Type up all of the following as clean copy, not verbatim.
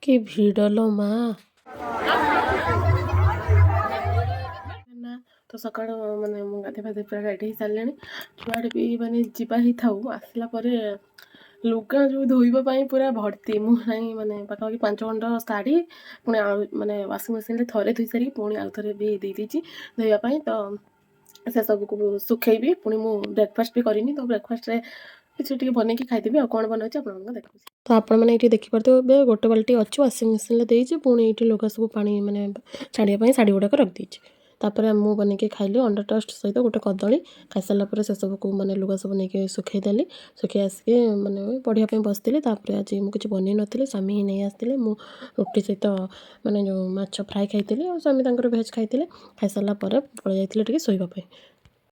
କି ଭିଡ଼ ଲୋ ମା। ନା ତ ସକାଳୁ ମାନେ ମୁଁ ଗାଧୋଇ ପାଧୋଇ ପୁରା ରେଡ଼ି ହେଇସାରିଲିଣି। ଯୁଆଡ଼େ ବି ମାନେ ଯିବା ହେଇଥାଉ, ଆସିଲା ପରେ ଲୁଗା ଯେଉଁ ଧୋଇବା ପାଇଁ ପୁରା ଭର୍ତ୍ତି। ମୁଁ ନାଇଁ ମାନେ ପାଖାପାଖି 5 ଖଣ୍ଡ ଶାଢ଼ୀ ପୁଣି ଆଉ ମାନେ ୱାସିଂ ମେସିନ୍ରେ ଥରେ ଧୋଇ ସାରିକି ପୁଣି ଆଉ ଥରେ ବି ଦେଇଦେଇଛି ଧୋଇବା ପାଇଁ। ତ ସେସବୁକୁ ଶୁଖେଇବି। ପୁଣି ମୁଁ ବ୍ରେକଫାଷ୍ଟ ବି କରିନି, ତ ବ୍ରେକଫାଷ୍ଟରେ କିଛି ଟିକେ ବନେଇକି ଖାଇଦେବି। ଆଉ କ'ଣ ବନାଉଛି ଆପଣମାନଙ୍କୁ ଦେଖାଉଛି। ତ ଆପଣମାନେ ଏଇଠି ଦେଖିପାରୁଥିବେ, ଏବେ ଗୋଟେ ବାଲ୍ଟି ଅଛି, ୱାସିଂ ମେସିନ୍ରେ ଦେଇଛି। ପୁଣି ଏଇଠି ଲୁଗା ସବୁ ପାଣି ମାନେ ଛାଡ଼ିବା ପାଇଁ ଶାଢ଼ୀ ଗୁଡ଼ାକ ରଖିଦେଇଛି। ତାପରେ ମୁଁ ବନେଇକି ଖାଇଲି ଅଣ୍ଡା ଟୋଷ୍ଟ ସହିତ ଗୋଟେ କଦଳୀ। ଖାଇସାରିଲା ପରେ ସେସବୁକୁ ମାନେ ଲୁଗା ସବୁ ନେଇକି ଶୁଖେଇଦେଲି। ଶୁଖେଇ ଆସିକି ମାନେ ପଢ଼ିବା ପାଇଁ ବସିଥିଲି। ତାପରେ ଆଜି ମୁଁ କିଛି ବନେଇ ନଥିଲି, ସ୍ୱାମୀ ହିଁ ନେଇ ଆସିଥିଲେ। ମୁଁ ରୁଟି ସହିତ ମାନେ ଯେଉଁ ମାଛ ଫ୍ରାଏ ଖାଇଥିଲି ଆଉ ସ୍ୱାମୀ ତାଙ୍କର ଭେଜ୍ ଖାଇଥିଲେ। ଖାଇସାରିଲା ପରେ ପଳେଇ ଯାଇଥିଲି ଟିକେ ଶୋଇବା ପାଇଁ।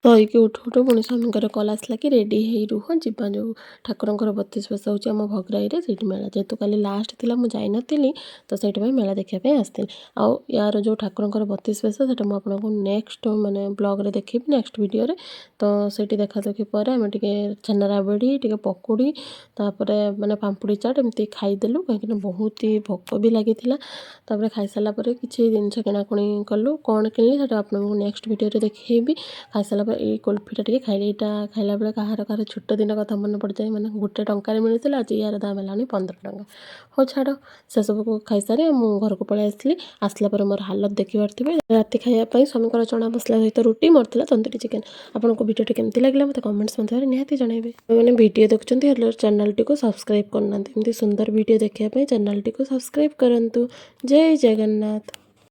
ଶୋଇକି ଉଠୁ ଉଠୁ ପୁଣି ସ୍ୱାମୀଙ୍କର କଲ୍ ଆସିଲା କି ରେଡ଼ି ହେଇ ରୁହ, ଯିବା। ଯେଉଁ ଠାକୁରଙ୍କର 32 ବେଶ ହେଉଛି ଆମ ଭଗରାଇରେ, ସେଇଠି ମେଳା। ଯେହେତୁ କାଲି ଲାଷ୍ଟ ଥିଲା, ମୁଁ ଯାଇନଥିଲି, ତ ସେଇଥିପାଇଁ ମେଳା ଦେଖିବା ପାଇଁ ଆସିଥିଲି। ଆଉ ୟାର ଯେଉଁ ଠାକୁରଙ୍କର 32 ବେଶ, ସେଇଟା ମୁଁ ଆପଣଙ୍କୁ ନେକ୍ସଟ ମାନେ ବ୍ଲଗ୍ରେ ଦେଖେଇବି, ନେକ୍ସଟ ଭିଡ଼ିଓରେ। ତ ସେଇଠି ଦେଖାଦେଖି ପରେ ଆମେ ଟିକେ ଛେନା ରାବିଡ଼ି, ଟିକେ ପକୁଡ଼ି, ତାପରେ ମାନେ ପାମ୍ପୁଡ଼ି ଚାଟ୍ ଏମିତି ଖାଇଦେଲୁ, କାହିଁକିନା ବହୁତ ହି ଭୋକ ବି ଲାଗିଥିଲା। ତାପରେ ଖାଇସାରିଲା ପରେ କିଛି ଜିନିଷ କିଣାକୁଣି କଲୁ। କ'ଣ କିଣିଲି, ସେଇଟା ଆପଣଙ୍କୁ ନେକ୍ସଟ ଭିଡ଼ିଓରେ ଦେଖେଇବି। ଖାଇସାରିଲା ପରେ ଏଇ କୁଲଫିଟା ଟିକେ ଖାଇଲି। ଏଇଟା ଖାଇଲା ବେଳେ କାହାର କାହାର ଛୋଟ ଦିନ କଥା ମନେ ପଡ଼ିଯାଏ। ମାନେ 1 ଟଙ୍କାରେ ମିଳୁଥିଲା, ଆଜି ୟାର ଦାମ ହେଲାଣି 15 ଟଙ୍କା। ହଉ ଛାଡ଼, ସେସବୁକୁ ଖାଇସାରି ମୁଁ ଘରକୁ ପଳେଇ ଆସିଲି। ଆସିଲା ପରେ ମୋର ହାଲତ ଦେଖିପାରୁଥିବେ। ରାତି ଖାଇବା ପାଇଁ ସ୍ୱାମୀଙ୍କର ଚଣା ମସଲା ସହିତ ରୁଟି, ମୋର ଥିଲା ତନ୍ଦୁରୀ ଚିକେନ୍। ଆପଣଙ୍କୁ ଭିଡ଼ିଓଟି କେମିତି ଲାଗିଲା, ମୋତେ କମେଣ୍ଟସ୍ ମାଧ୍ୟମରେ ନିହାତି ଜଣାଇବେ। ମାନେ ଭିଡ଼ିଓ ଦେଖୁଛନ୍ତି, ହେଲେ ଚ୍ୟାନେଲଟିକୁ ସବସ୍କ୍ରାଇବ୍ କରୁନାହାନ୍ତି। ଏମିତି ସୁନ୍ଦର ଭିଡ଼ିଓ ଦେଖିବା ପାଇଁ ଚ୍ୟାନେଲଟିକୁ ସବସ୍କ୍ରାଇବ୍ କରନ୍ତୁ। ଜୟ ଜଗନ୍ନାଥ।